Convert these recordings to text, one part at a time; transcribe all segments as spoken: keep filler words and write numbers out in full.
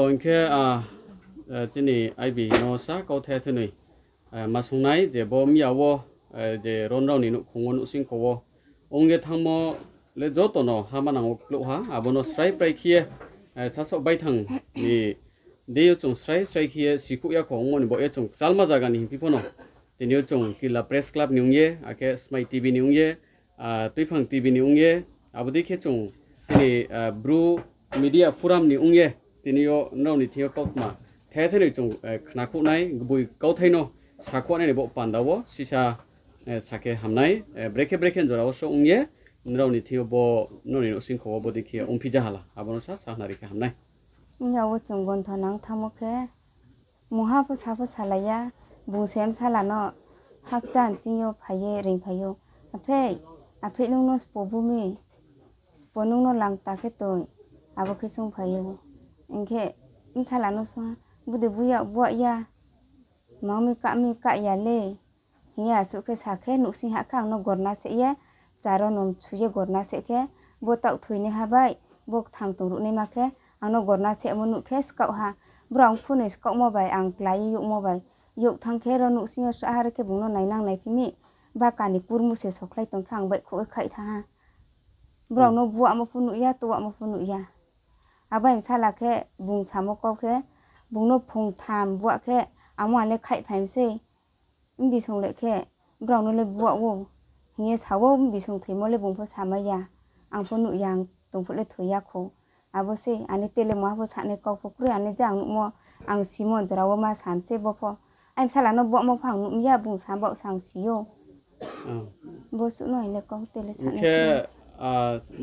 Hing khe, ah, eh, chini I B no sa kauthai thenoi, eh, ma sungnai je bo miya wo, eh, je ro nrao ni nouhkhong wo, nouhsingkho wo ong ye thanngmo le joto no ha manang wo klouh ha, abo no srai prai khe ye, eh, sasaoh baithang ni deing yo chung srai srai khe ye sikhouh ya kho ongmo ni baoh ye chung kchalma zaga ni hingphi pho no. Tini yo chung Killa Press Club ni ong ye, akhe Smai T V ni ong ye, ah, Tuiphang T V ni ong ye, abo dei khe chung chini, ah, Bru Media Forum ni ong ye, tini yo nrao ni thing yo kautma the the noi chung, eh, khnakhouh nai, gboi kauthai no sakhouh nai ni bo panda wo sisa, eh, sa khe hamnai, eh, brekhe brekhe jora wo so ong ye, nrao ni thing yo bo, nrao ni nouhsingkho wo bo dei khe ongphi ja hala, abo no sa sakhnari khe hamnai. Ong ya wo chung gontha nang thanngmo khe, mungha pho sa pho salai ya, bung se bsala no hakchang ching yo phai ye reingphai ou. Aphei, aphei nung no spo bu mi, spo nung no langta khe toi, abo khe sungphai ou. Hing khe bsala no sung ha, bu de bu ya, bu ya, mang mi ka mi ka ya le. Hing ye asuh khe sa khe, nouhsing ha khe ang no gorna seh ye, charo no mchu ye gorna seh khe, bo taoh thoinaiha bai, bo kthang tong ruhnaima khe, ang no gorna sehmo nuh khe skaoh ha. Brao ong phunoi skaohmo bai, ang klái ye youhmo bai, youh thanng khe ro nouhsing yo srahha re khe bung no nainang naiphi mi, baka ni kurmu se sokhlai tong khe ang baihkhouh ye khaih thanng ha. Brao no buahmo pho nuh ya, tuahmo pho nuh ya. Abo bai bsala khe bung samo kau khe, bung no phung tham buah khe, amo ang le khaih phai mi sei. Mbisong le khe, brao no le buah ou, hing ye sa ou, mbisong thoimo le bung pho samai ya, ang pho nuh ya, ang tong phuh le thoi ya kho. Abo se, ani tele mungha pho sanai kau pho kroi, ani je ang nuhmo, ang simo jora wo ma sam se bo pho. Ai bsala no buahmo pho ang nuh ya, bung sa baoh sa ang si ou. Bo suh no hing le kau tele sanai khe,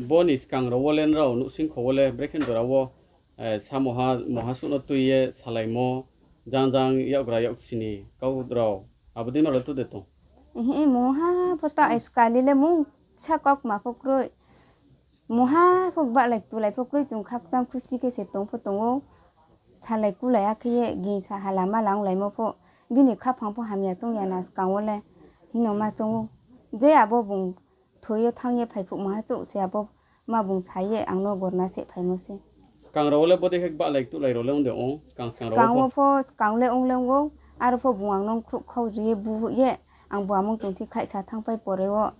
bo ni skang rao wo le nrao nouhsingkho wo le brekhe jora wo, eh, sa mungha, mungha suh no tui ye salaimo, jang jang yakgra yaksi ni kau rao, abo dei ma rao le tu de tong? Mungha pho ta skali le mungsa kaukma pho kroi. Mungha pho gbahlai tulai pho kroi, chung khakchang khusi khe se tong pho tong ou. Salai kulai akhe ye gingsa hala mala onglaimo pho. Bini khaphang pho hamya choung ya na skang wo le. Hing no ma choung ou. Je abo bung thoi yo thanng ye phai phuh mungha chouh se abo ma bung sa ye ang no gorna seh phaimo se. Skang rao wo le bodei khe gbahlai tulai rao le ong de ong, skang skang rao wo pho? Skang wo pho skang le ong le ong ou, aro pho bung ang no khruh khau ri ye bu ye, ang bo amung tong thi khaihsa thanngpai pore wo.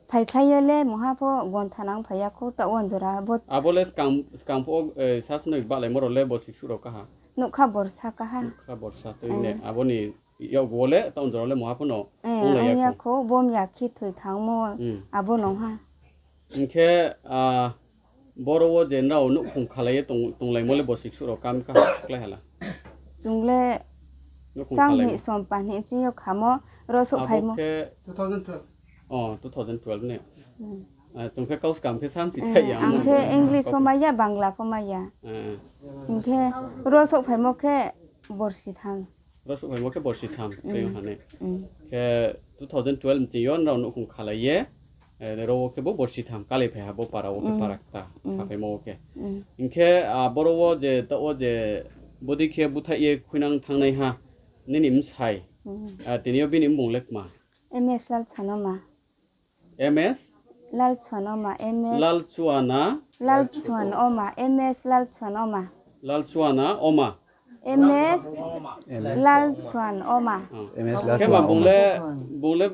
Phaikhlai yo le mungha pho gontha nang phai ya khou, taoh wo jora bo. Abo le skang, skang pho, eh, sa sunoi gbahlaimo rao le bo siksuh rao kaha? Nougkha borsa kaha. Nougkha borsa tui ne, abo ni yakgu wo le taoh jora le mungha pho no, eh, onglai ya khou, bo mya khe thoi thanngmo, abo nung ha. Hing khe, ah, boro wo je nrao nouhkhong khalai ye tong, tonglaimo le bo siksuh rao kam kaha klái hala? Chung le sang ni som pa ni ching yo khamo, ro souhphaimo. Abo khe two thousand twelve. Oh, two thousand twelve ne. Chung khe kau skam khe samsi thai ya. Ang khe English pho mai ya, Bangla pho mai ya. Hing khe ro souhphaimo khe borsi tham. Ro souhphaimo khe borsi tham, tei ong ha ne. Khe two thousand twelve ching yo nrao nouhkhong khalai ye, eh, ro wo khe bo borsi tham kalai phai ha bo para wo khe para kta, khaphaimo wo khe. Hing khe, ah, boro wo je, taoh wo je, bodei khe búthaih ye khuinang thanngnaiha, nini bsai, ah, tini yo bini mmung le kma? M S Lalchhuan Oma. M S? Lalchhuan Oma, M S. Lalchhuana? Lalchhuan Oma, M S Lalchhuan Oma. Lalchhuana Oma. M S Lalchhuan Oma. M S Lalchhuan Oma. Khe ma bung le, bung le,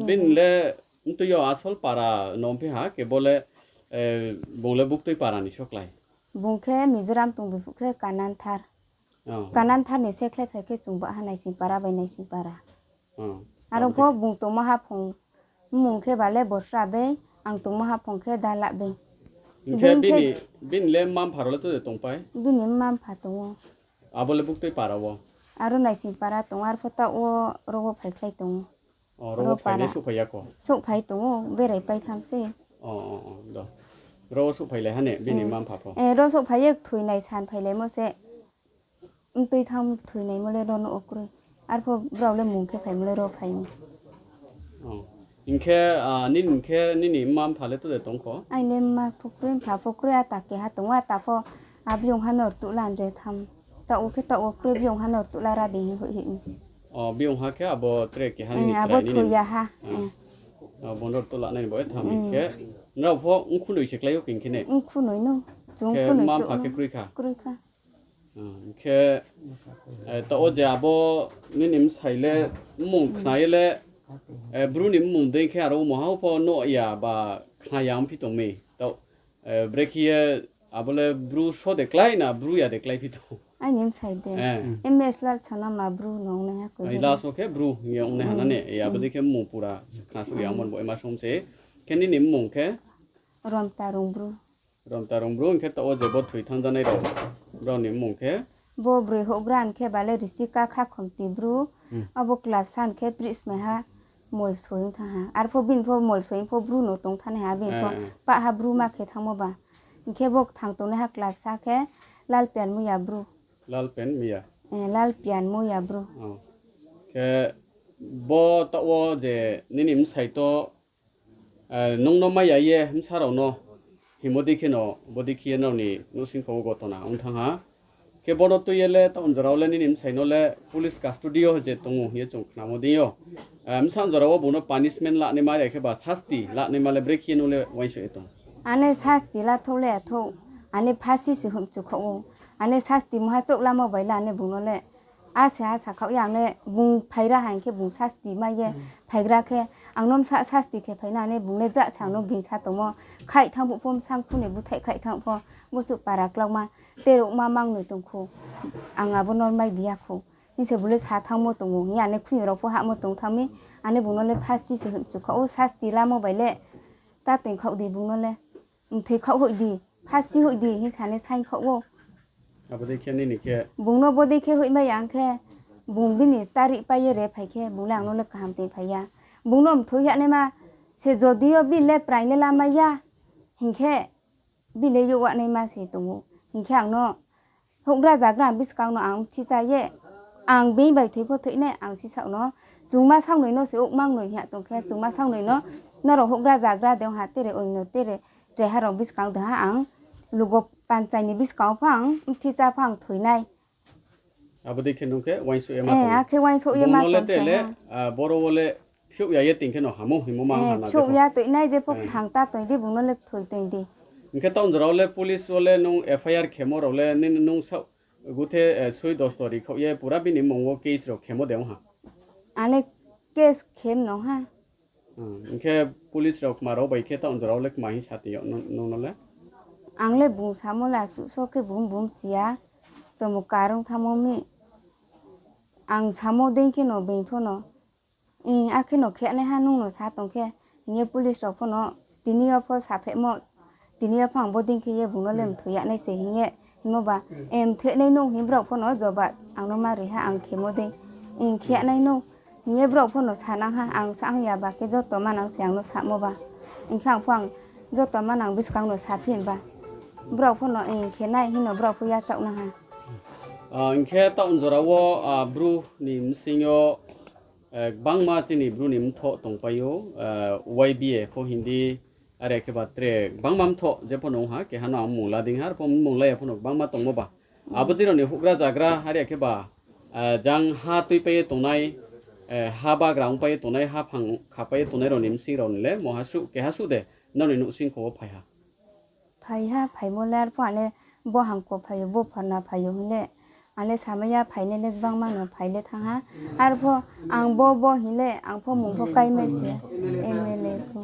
bini le, mtui yo asol para no ongphi ha, khe bo le, eh, bung le buktui para ni soklái? Bung khe Mizoram tong bi phuh khe Kananthar. Kananthar ni se khlai phai khe chung baha Naisingpara bai Naisingpara. Aro pho bung tongmo haphung mmung khe ba le Borsra bei, ang tongmo haphung khe Dala bei. Hing khe bini le mma-mpha rao le to de tongpai? Bini mma-mpha tong ou. Abo le buktui para wo? Aro Naisingpara tong, arpho taoh wo ro wo phaikhlai tong ou. Ro wo phainai souhphai ya kho? Souhphai tong ou, berai pai tham se. Ro wo souhphailai ha ne, bini mma-mpha pho? Ro souhphai ye thoinai san phailaimo se. Mtui thanng thoinaimo le ro no wo kroi. Arpho brao le mung khe phaimo le ro phai ou. Hing khe, ah, nini khe nini mma-mpha le to de tong kho? Aini mma pho kroi, mpha pho kroi, ata keha tong ou, ata pho, a, biyong ha no rtuh la nre tham. Taoh wo khe taoh wo kroi, biyong ha no rtuh la ra di hing hoih hoih mi. Biyong ha khe abo tre keha nini abo chrai nini thoi ya ha. Bo no rtuh la nai ni bo e tham hing khe, nrao pho mkhunoi se klái ou hing khe ne? Mkhunoi no, chung khe mma-mpha khe kroi kha? Kroi kha. Hing khe, taoh wo je abo nini bsai le mmung khna ye le, Bru ni mmung dei khe aro mungha pho nuh ya ba khna ya ongphi tong mi. Taoh, brekhe ye abo le Bru so de klái na Bru ya de kláiphi tong? Aini bsai de. Ms Lalsonama Bru no ongnaiha koi. Last wo khe Bru hing ye ongnaiha na ne. Abo dei khe mmung pura khna suh ya ongmo bo ema song se. Khe nini mmung khe? Romtarung Bru. Romtarung Bru, hing khe taoh wo je bo thoi thanngjanai rao, brao ni mmung khe? Bo broi houhgra hing khe bale Risika Khakhomti Bru, abo club sa hing khe Prismaiha Molsoi ong thanng ha. Arpho bini pho Molsoi pho Bru no tong thanng ha, bini pho pah ha Bru ma khe thanngmo ba. Hing khe bo kthang tongnaiha club sa khe Lalpian Muya Bru. Lalpian Muya. Lalpian Muya Bru. Khe bo taoh wo je nini bsai to, nung no mai ya ye bsa rao no hingmo dei khe no, bo dei khe ye nrao ni nouhsingkho wo gotona ong thanng ha. Khe bo no tui ye le taoh jora wo le nini bsai no le police custody yo je tong ou hing ye chung khnamo dei yo. Bsa jora wo bung no punishment lanaima are khe ba sasti lanaima le brekhe ye nung le uaingsouh ye tong? Ane sasti lathouh le athouh, ane phasi se hoihmchu khaoh ou. Ane sasti mungha chouh lamo bai le ane bung no le a se a sakhaoh ya ang le bung phaira ha hing khe bung sasti mai ye phaigra khe ang no bsa sasti khe phai na ane bung le ja se ang no gingsa tongmo. Khaih thanng phuh pho bsang phu ni búthaih khaih thanng pho, bosuh para klauma, tere ma mangnoi tong khou, ang abo no mai bi ya khou hing se bung le sa thanngmo tong ou hing ye ane khuini rao pho hahmo tong thanng mi, ane bung no le phasi se hoihmchu khaoh ou, sasti lamo bai le ta toing khaoh di bung no le. Mthoi khaoh hoih di, phasi hoih di hing sa ne saing khaoh ou. Bung no bodei khe hoihmai ya ang khe, bung bini tarih pai ye re phai khe, bung le ang no le kaham toing phai ya. Bung no mthoi yagnaima se jodi yo bini le praing le lamai ya, hing khe bini le youh yagnaima se tong ou. Hing khe ang no houhgra zagra ang buskang no ang bthi chá ye, ang being bai thoi pho thoi nai ang sisaoh no. Chungma saongnoi no se ouhmangnoi hing ya tong khe, chungma saongnoi no, nrao houhgra zagra de ong ha tere oing no tere, treha rao buskang de ha ang, lugo panchai ni buskang pho ang bthi chá pho ang thoi nai. Abo dei khe nung khe uaingsouh ye ma tong ou. Akhe uaingsouh ye ma tong ou. Bung no le te le, boro wo le phiouh ya ye toing khe no hamo hingmo ma ha na phiouh ya toing nai, jepho kthang ta toing di, bung no le kthoi toing di. Hing khe taoh jora wo le police wo le nung F I R khemo rao le nini nung saoh guthe, soi dosto ri khaoh ye pura bini mmung wo case rao khemo de ong ha? Ang le case khem no ha. Hing khe police rao kma rao bai khe taoh jora wo le kma hing sa toing yo nung no le? Ang le bung samo le asuh so khe bung bung chi ya, chomo karong thanngmo mi. Ang samo dei khe no being pho no, akhe no khe naiha nung no sa tong khe, hing ye police rao pho no tini yo pho saphehmo, tini yo pho ang bodei khe ye bung no le mthoi yag nai se hing ye hingmo ba, mthoi yag nai nung hing brao pho no joba ang no ma ri ha ang khemo dei, khe yag nai nung hing ye brao pho no sa nang ha, ang sa hing ya ba khe joto manang se ang no samo ba. Hing khe ang pho ang joto manang buskang no saphi ba. Brao pho no khe nai hing no brao pho yachaoh nang ha. Hing khe taoh jora wo, Bru ni bsing yo, gbangma chini Bru ni mthoh tongpai ou, Y B A pho hing di, are khe ba tre gbangma mthoh jepho no ong ha, keha no ang mmung la dei ha, arpho mmung la ya pho no gbangma tongmo ba. Abo dei rao ni houhgra zagra are khe ba, jang ha tuipai ye tongnai, ha bagra ongpai ye tongnai, haphang khapai ye tongnai rao ni bsing rao ni le mungha suh keha suh de nrao ni nouhsingkho wo phai ha? Phai ha, phaimo le arpho ang le bo hangko phai ou, bo phorna phai ou hing le, ang le samai ya phainai le gbangma no phai le thanng ha. Arpho ang bo bo hing le ang pho mung pho kaimai se, M L A pho.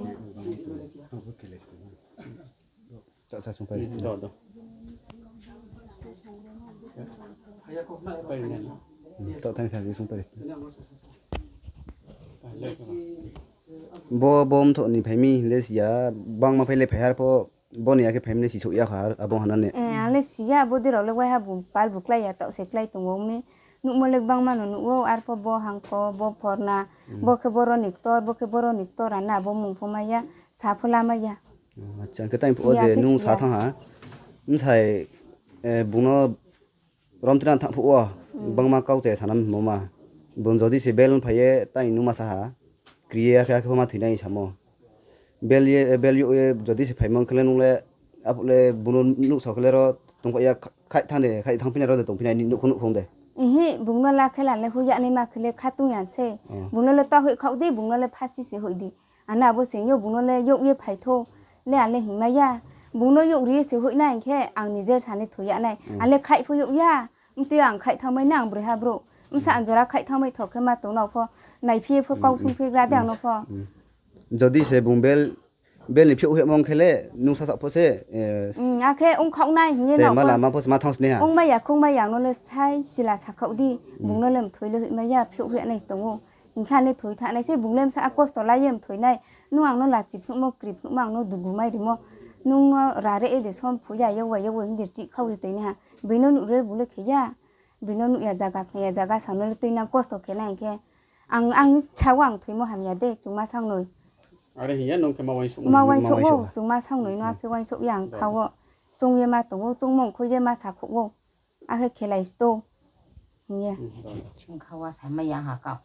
Bo, bo mthoh ni phai mi hing le si ya, gbangma phai le phai ha arpho, bo ni ya khe phai mi le sisouh ya kha, abo hana ne. Ang le si ya, bodei rao le waiha bu pal bu klái ya, taoh se klái tong ou mi. Nuhmo le gbangma no nuh ou, arpho bo hangko, bo phorna, bo khe boro ni ktor, bo khe boro ni ktor, ano abo mung pho mai ya, sa pho lamai ya. Acha, hing khe tang phuh wo je nung sa thanng ha, bsai, bung no romtina thanng phuh wo, gbangma kau chaya sanamo ma. Bung jodi se bail phai ye tang nung ma sa ha, kri ye akhe, akhe pho ma thoi nai samo. Bail ye, bail youh ye jodi se phaimo khe le nung le, aphuh le bung no nuhsao khe le ro tongkha ya, khaih thanng de, khaih thanngphi nai ro de tongphi nai, nuhkhong nuhkhong de. Bung no la khe la le hoih yag naima khe le khatung ya sei. Bung no le ta hoih khaoh di, bung no le phasi se hoih di. Ano abo se yo bung no le youh ye phai thou, le ang le hingmai ya. Bung no youh ri ye se hoih nai hing khe ang nije sa ni thoi yag nai. Ang le khaih pho youh ya. Mtui ang khaih thanngmai na ang broiha brouh. Bsa ang jora khaih thanngmai tho khe ma tong no pho. Naiphi ye pho kau sungphi gra de ang no pho. Jodi se bung bel, bel ni phiouh hemo ong khe le, nung sasaoh pho se, akhe ongkhaoh nai hing ye je no ma pho. Lama pho se ma thanng sni ha. Ongmai ya, khongmai ya, ang no le sai sila sakhaoh di. Bung no le mthoi le hoihmai ya, phiouh hoih nai tong ou. Hing khe ang le thoi thanng nai se, bung le bsa kosto lai ye mthoi nai. Nung ang no lachi phnuhmo, kri phnuhmo, ang no dugu mai rimo. Nung no rare e de som phu ya, yak bai yak bai hing de chih khau ri toi nai ha. Bini no nuh re bung le khe ya. Bini no nuh ya zaga, khna ya zaga, sa no le tui nang kosto khe nai hing khe. Ang, ang sa wo ang thoimo hamya de, chungma sangnoi. Are hing ye nung khe ma uaingsouh ou. Ma uaingsouh ou, chungma sangnoi no akhe uaingsouh ya ang kha wo. Choung ye ma tong ou, choungmo ongkhoi ye ma sakhouh ou. Akhe khelai sto. Hing ye. Kha wo samai ya ha kau.